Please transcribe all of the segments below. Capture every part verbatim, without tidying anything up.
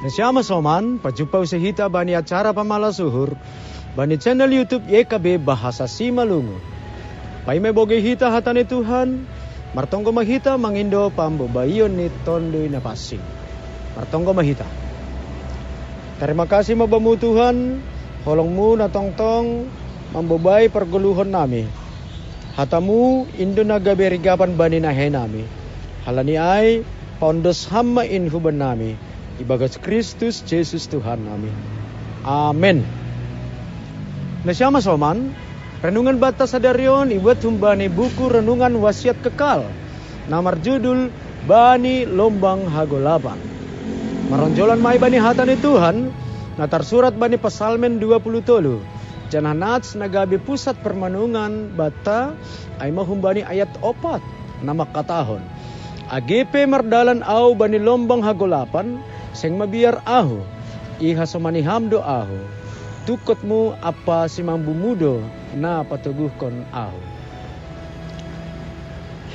Nasiama soman, pajumpa use hita bani acara pamalas uhur bani channel YouTube Y K B Bahasa Simalungun. Paima ibogei hita hata ni Tuhan, martonggo ma hita mangindo pambobaion ni Tonduy Napansing. Martonggo ma hita. Tarima kasih ma bamu Tuhan, holongmu na tongtong mambobai pargoluhon nami. Hatamu indo na gabe rigapan bani nahei nami. Halani ai, paondos ham ma in huban nami. Ibagas Kristus Jesus Tuhan nami. Amen. Nasiama soman, renungan banta sadari on ibuat humbani buku Renungan Wasiat Kekal, na marjudul Bani Lombang Hagolapan. Maronjolan ma i bani hata ni Tuhan, na tarsurat bani Psalmen dua puluh tolu, janah nats na gabe pusat parmanungan banta, ai ma humbani ayat opat, na mangkatahon: Age pe mardalan ahu bani lombang hagolapan, seng mabiar ahu, ihasomani ham do ahu. Tungkotmu ampa simambumudo na patoguhkon ahu.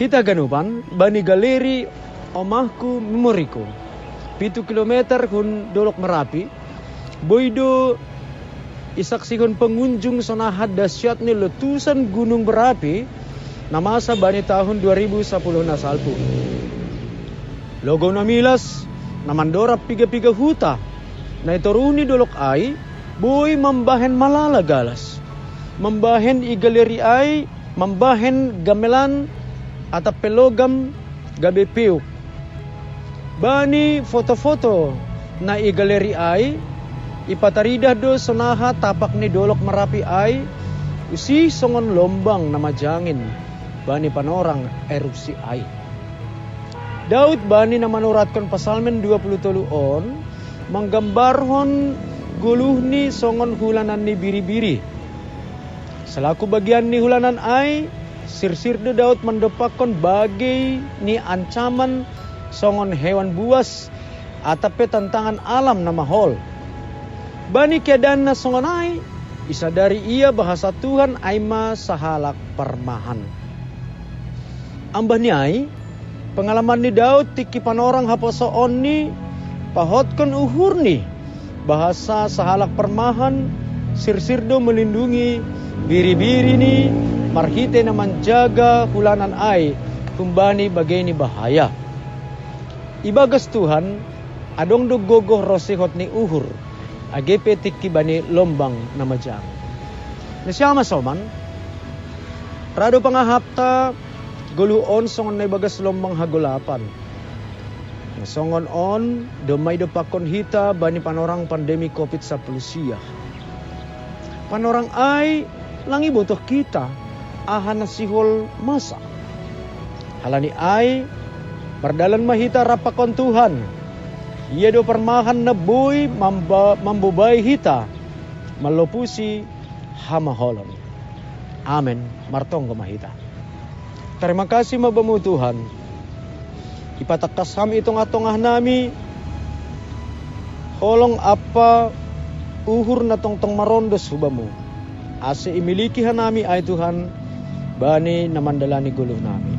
Hita ganupan, bani galeri Omahku Memoriku, pitu kilometer hun Dolok Merapi, boi do isaksihon pengunjung sonaha dasyat ni letusan gunung berapi na masa bani tahun dua ribu sapuluh na salpu. Logou na milas, na mandorab piga-piga huta, na i toruh ni dolok ai, boi mambahen malala galas. Mambahen i galeri ai, mambahen gamelan atap pe logam gabe peuk. Bani foto-foto na i galeri ai, ipataridah do sonaha tapak ni Dolok Merapi ai, usih songon lombang na majangin bani panorang erupsi ai. Daud bani na manuratkon Psalmen dua puluh tolu on, manggambarhon goluhni songon hulanan ni biri-biri. Selaku bagian ni hulanan ai, sirsir do Daud mandompakkon bagei ni ancaman songon hewan buas, atap pe tantangan alam na mahol. Bani keadaan na songon ai, isadari ia bahasa Tuhan ai ma sahalak parmahan. Ambah ni ai, pengalaman ni Daud tingki panorang haposoonni, pahotkon uhurni, bahasa sahalak parmahan, sirsir do melindungi biri-birini marhitei na manjaga hulanan ai humbani bagei ni bahaya. Ibagas Tuhan, adong do gogoh ronsi hot ni uhur, age pe tingki bani lombang na majang. Nasiama soman, ra do pangahapta goluh on songon na ibagas lombang hagolapan. Na songon on, domma idompakkon hita bani panorang pandemi covid sapuluh sia. Panorang ai lang ibotoh hita, aha na sihol masa. Halani ai, mardalan ma hita rap pakon Tuhan. Ia do parmahan na boi mamba-, mambobai hita, malopusi hamaholon. Amen. Martonggo ma hita. Tarima kasih ma bamu Tuhan. Ipatangkas ham i tongah-tongah nami holong ampa uhur na tongtong marondos hubamu. Ase imiliki hanami ai Tuhan, bani na mandalani goluh nami.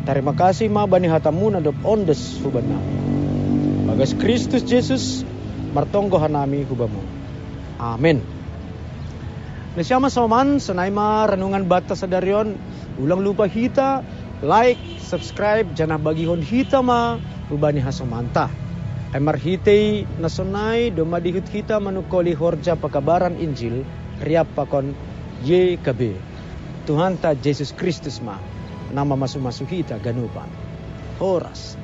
Tarima kasih ma bani hatamu na dob ondos huban nami. Bagas Kristus Jesus, martonggo hanami hubamu. Amen. Nasiama soman, sonai ma renungan banta sadari on, ulang lupa hita, like, subscribe, janah bagihon hita ma hubani hasomanta. Ai marhitei na sonai, domma dihut hita manungkoli horja pakabaran Injil, riap pakon Y K B. Tuhanta Jesus Kristus ma, na mamasu-masu hita ganupan. Horas.